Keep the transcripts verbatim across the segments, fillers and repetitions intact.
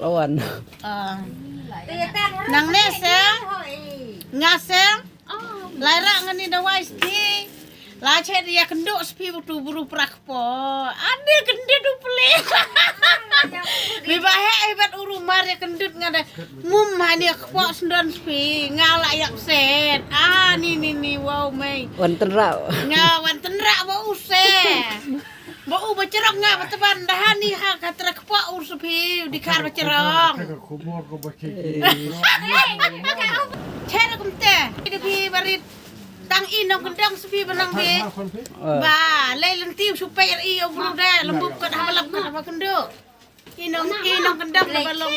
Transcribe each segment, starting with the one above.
Lawan. Ah. Nangne seng, nga seng, lai rah ngan ïa dawai spi. La chet ïa kynduh spi utu bru pra kpoh. Ade kyndit u pli. Biba heh ibat uru mar ïa kyndit nga de. Mum hani kpoh sendon spi. Nga la ïap set. Ah, ni, ni, ni, wow, mei. Wan tynrah. Nga wan tynrah ba u se. Ba u ba cherok nga ba tban da hani ha ka trek kpoh u spi u dikhar ba cherong. Cherok mte. Ida phi barit. Tang i nongkyndong spi ba nang phi. Ba lei lynti u shu peit i u bru de lembub kat ha ba lap kat ha ba kynduh. I nong, i nongkyndong ba long,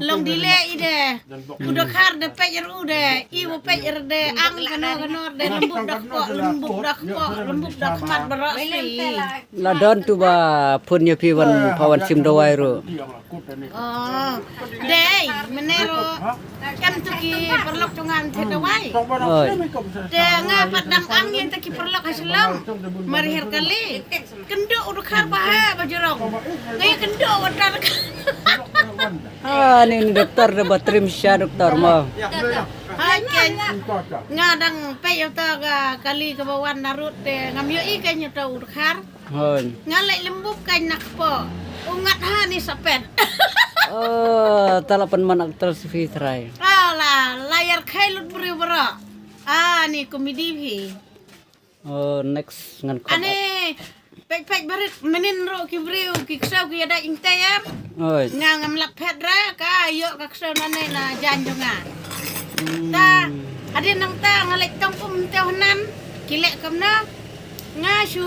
long dile i de. U dkhar de peit u de, i u peit de, ang kano kano de, lembub da kpoh, lembub da kpoh, lembub da khmat baroh spi. La don tu ba phone ïa phi wan pha wan shim dawai ruh. Oh, dei, mynne ruh em tu ki paralok jong nga thied dawai. Oi. Te nga pat dang ang ïa ta ki paralok ha Shillong. Mar her kali. Kynduh u dkhar ba ha ba jrong. Ngi kynduh u dkhar. Ah, ni, ni doktor de ba trim sha doktor mo. Hai ken. Nga dang peit ïa uta ka kali kaba wan na rud te ngam ïohi ken ïa uta u dkhar. Hon. Nga leit lembub ken na kpoh. U ngat ha ni sapet. Oh, tala pynman actor spi trai. Ah, la, la ïar khai lut briew baroh. Ah, ni komedi phi. Oh, next ngan khot. Ane, peit peit barit mynnin ruh ki briew ki ksew ki ïa dait ïngtei em. Oi. Nga ngam lap phet ra ka ïoh ka ksew nane na jan jong nga. Hmm. Ta hadien nangta nga leit tong kum te hnan ki leh kumno. Nga shu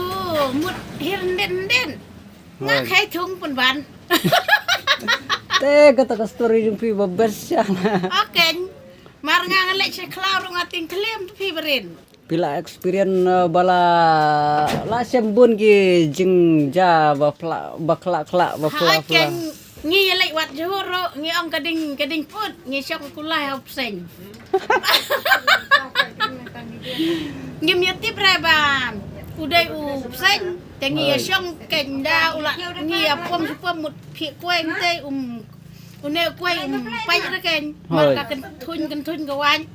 mut hir ndin ndin. Nga khai thung pynban. Te kata ka story jong phi ba best sha. Okay. Mar nga nga leit sha khlaw ruh nga tieng khlem tu phi barit. Phi la experience, eh, ba la, la shem bun ki jingjia ba phla, ba khla khla, ba phla phla. Ngi ïa leit wad jhur ruh, ngi ong ka ding, ka ding put, ngi shong kulai ha u pseng. Ngim ïa tip re ba u dei u pseng, te ngi ïa shong kynda u la, ngi ïa pom shu pom mut phi kweng te um Une u kwei um pait re keiñ. Mar ka kynthun kynthun ka waiñ.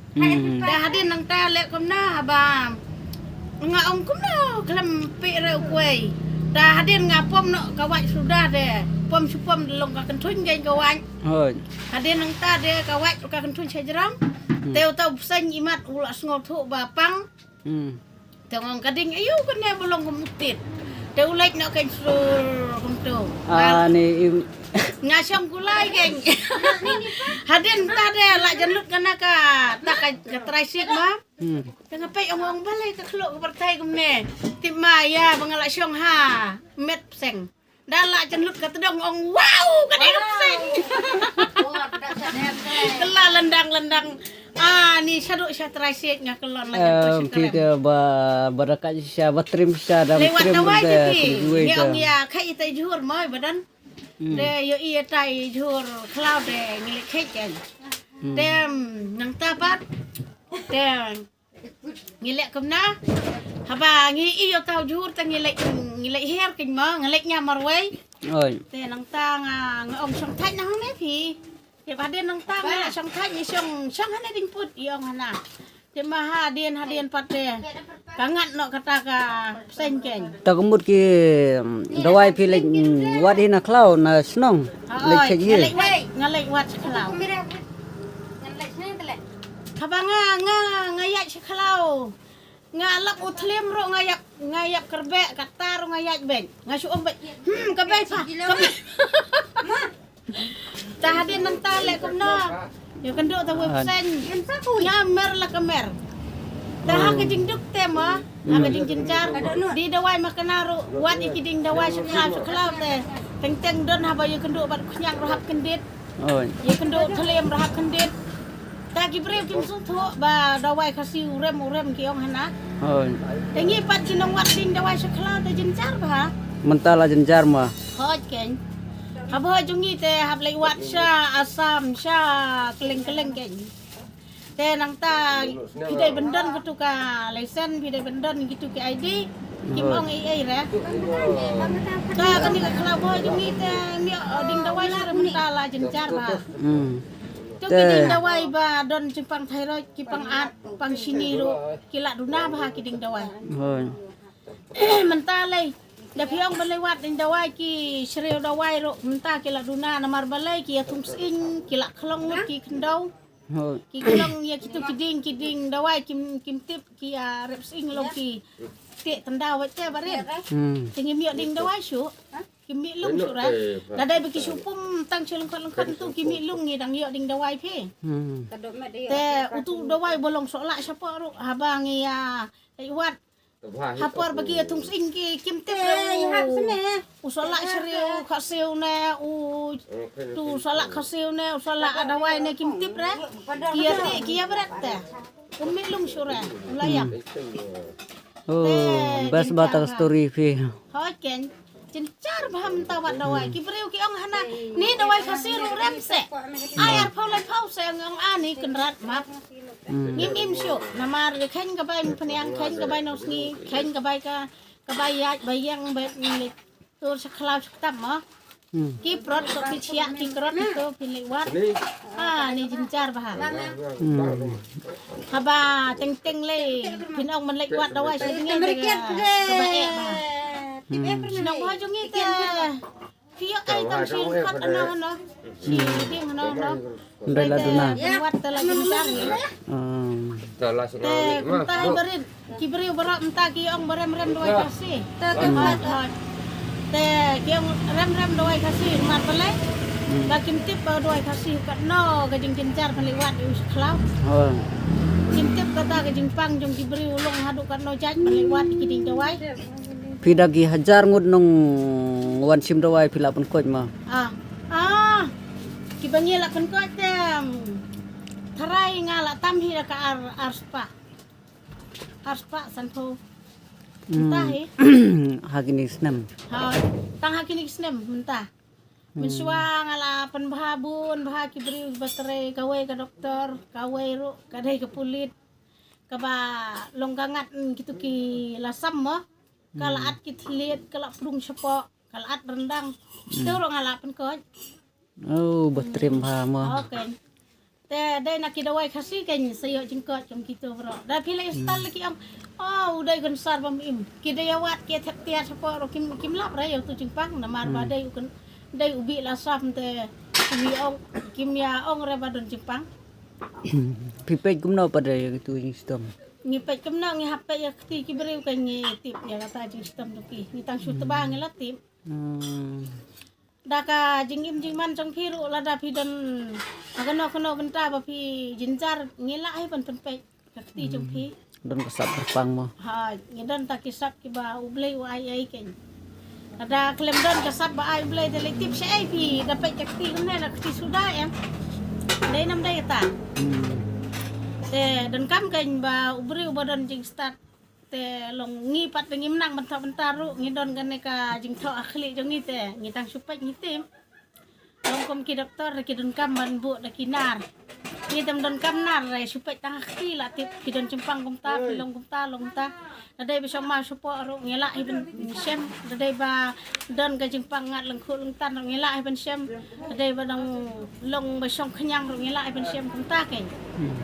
Da hadien nangta leh kumno haba nga ong kumno khlem peit re u kwei. Da hadien nga pom noh ka waiñ suda de. Pom shu pom de long ka kynthun keiñ ka waiñ. Hadien nangta de ka waiñ ka kynthun sha jrong. Te uta u bseiñ imat u la sngewthuh ba pang. Te nga ong ka ding ayu kane ba long kum u tit. Te u leit noh keiñ sur kumto. Ani im. Nga shong kulai keiñ. Hadien ta de la jan lut kane ka ta ka, ka trai sik ma. Te nga peit ong ong balei ka khlok ka pyrthei kumne. Tip ma ïa ba nga la shong ha met pseng. Da la jan lut ka tdong ong wow ka dei ka pseng. Kylla lyndang lyndang. Ani shaduh sha trai siej nga kyllon la jan lut sha trai. Phi de ba ba da ka sha ba trim sha da trim da. Ngi ong ïa kha ita jhur moi ba don. De ïohi ita jhur khlaw de ngi leit kheit kan. Te nangta pat te ngi leh kumno? Haba ngi ïohi ïa uta u jhur te ngi leh, ngi leh her keiñ mo, ngi leh ñiam marwei. Te nangta nga, nga ong shong thait na hangne phi. Te ba hadien nangta nga leh shong thait ngi shong, shong hane ding put ïa ong hana. Te ma hadien, hadien pat te ka ngat noh kata ka pseng keiñ. Ta ka mut ki dawai phi leh wad hi na khlaw na shnong. Leh kheit hi. Nga leh wad sha khlaw. Haba nga, nga, nga ïaid sha khlaw. Nga lap u thliem ruh nga ïap, nga ïap kyrbeh, kata ruh nga ïaid beit. Nga shu ong beit. Hmm, ka bei pha. Ka bei. Ta hadien nangta leh kumno. Ïa kynduh ta wei pseng. Nga mer la ka mer. Ta ha ka jingduk te ma. Ha ka jingjynjar. Dei dawai ma kane ruh. Wat ïa ki ding dawai sha khlaw sha khlaw te. Teng teng don haba ïa kynduh bad khñiang ruh hap kyndit. Ïa kynduh thliem ruh hap kyndit. Ta ki briew kim sngewthuh ba dawai Khasi u rem u rem ki ong hana. Te ngi pat ki nongwad ding dawai sha khlaw te jynjar bha. Mynta la jynjar ma. Hooid keiñ. Haba hooid jong ngi te hap leit wad sha Assam sha kylleng kylleng keiñ. Te nangta phi dei ban don katu ka license, phi dei ban don kitu ki I D. Kim ong ei ei re. Ta kane ka khlaw bha jong ngi te ngi ding dawai sha re mynta la Jynjar bha. Hmm. To ki ding dawai ba don jingpang thyroid, ki pang at, pang shini ruh, ki lah duna bha ki ding dawai. Hoi. Mynta lei, da phi ong ba lei wad ding dawai, ki shriew dawai ruh mynta ki lah duna, namar ba lei ki ïa thung sying, ki lah khlong lut ki khyndew. Hoi. Ki khlong ïa kitu ki ding, ki ding dawai kim, kim tip, ki ïa rep sying long ki. Te tyndaw wat te barit. Hmm. Te ngim ïoh ding dawai shuh. Kim mih lung shuh re. Da dei ba ki shu pum tang shu lyngkot lyngkot tu, kim mih lung, ngi dang ïoh ding dawai phi. Hmm. Te utu dawai ba long soh lah shapoh ruh, haba ngi ïa leit wad. Ha por ba ki ïa thung sying ki kim tip re u, u soh lah shriew khasiew ne u, tu soh lah khasiew ne u soh lah dawai ne kim tip re. Ki ïa te, ki ïa bret te. Um mih lung shuh re u la ïap. Oh, best ba ta ka story phi. Hoi ken. Jynjar bha mynta wad dawai. Ki briew ki ong hana, ni dawai Khasi ruh rem se. Ai arphew laiphew se, ong ong ani kynrad map. Ngim im shuh. Namar kheiñ ka bai pynïang, kheiñ ka bai nong sngi, kheiñ ka bai ka, ka bai ïaid bai ïeng bai leit tur sha khlaw sha ktam mo. Hmm. Ki prot to ki chiah ki krot to phi leit wad. Ah, ni jynjar bha. Hmm. Haba teng teng lei phin ong ban leit wad dawai sha ngi ka ba eh bha. Hmm. Shnong bha jong ngi te. Phi ïoh ai tang shin khat ano ano. Shi ding ano ano. Ndai la duna. Wat ta la jynjar ni. Hmm. Te kumta hi barit. Ki briew baroh mynta ki ong ba rem rem dawai Khasi. Hoi, hoi. Te ki ong rem rem dawai Khasi, mat balei. Hmm. Ba kim tip ba dawai Khasi katno ka jingjynjar ban leit wad ïa u sha khlaw. Hoi. Kim tip kata ka jingpang jong ki briew long haduh katno jait ban leit wad ki ding dawai. Phi da ki hajar ngut nongwan shim dawai phi la pynkoit ma? Ah. Ah. Kiba ngi la pynkoit te, em, tharai nga la tam hi da ka ar, ar spah. Ar spah sanphew. Hmm. Mynta hi. Ha kine ki snem. Ha, tang ha kine ki snem mynta. Hmm. Mynshuwa nga la pynbha bun bha ki briew ba trei, kawei ka doktor, kawei ruh ka dei ka pulit. Kaba long ka ngat, mm, kitu ki la sam mo. Ka la, hmm, at ki thylliej, ka la prung shapoh. Ka la at ryndang. Hmm. Te ruh nga la pynkoit. Oh, ba triem bha mo. Okay. Te dei na ki dawai Khasi kein sa ïoh jingkoit kum kitu baroh. Da phi leit, hmm, hospital la ki ong, oh, u dei cancer bym im. Ki dei ïa wad ki thep tiar shapoh ruh kim, kim lap re ïa utu jingpang namar ba, hmm, dei u kan, dei u bih la sam te kim ïa ong, kim ïa ong re ba don jingpang. Phi peit kumno pat re ïa kitu jingshitom? Ngi peit kumno, ngi hap peit ïa kti ki briew kein ngi tip ïa kata jingshitom jong ki. Ngi tang shu tba, hmm, ngi la tip. Hmm. Da ka jingim jingman jong phi ruh lada phi don ha kano kano bynta ba phi jynjar ngi lah hi ban pynpeit ka kti jong phi. Hmm. Don ka sap kyrpang mo. Ha, ngi don ta ki sap kiba U Blei u ai ai kein. Lada khlem don ka sap ba ai U Blei te lei tip shaei phi da peit ka kti kumne, na kti suda em. Dei nam dei ta. Hmm. Te donkam kein ba u briew uba don jingstad. Te long ngi pat te ngim nang bynta bynta ruh, ngi don kane ka jingthoh ha khlieh jong ngi te ngi tang shu peit ngi tip. Long kum ki doktor ki donkam ban buh da ki nar. Ngi te ym donkam nar re, shu peit tang ha kti la tip, phi don jingpang kumta, phi long kumta, long kumta. Lada dei ba shong maw shapoh ruh ngi lah hi ban shem, lada dei ba don ka jingpang ngat lyngkhuh lyngtan ruh ngi lah hi ban shem, lada dei ba dang long ba shong khñiang ruh ngi lah hi ban shem kumta kein. Hmm.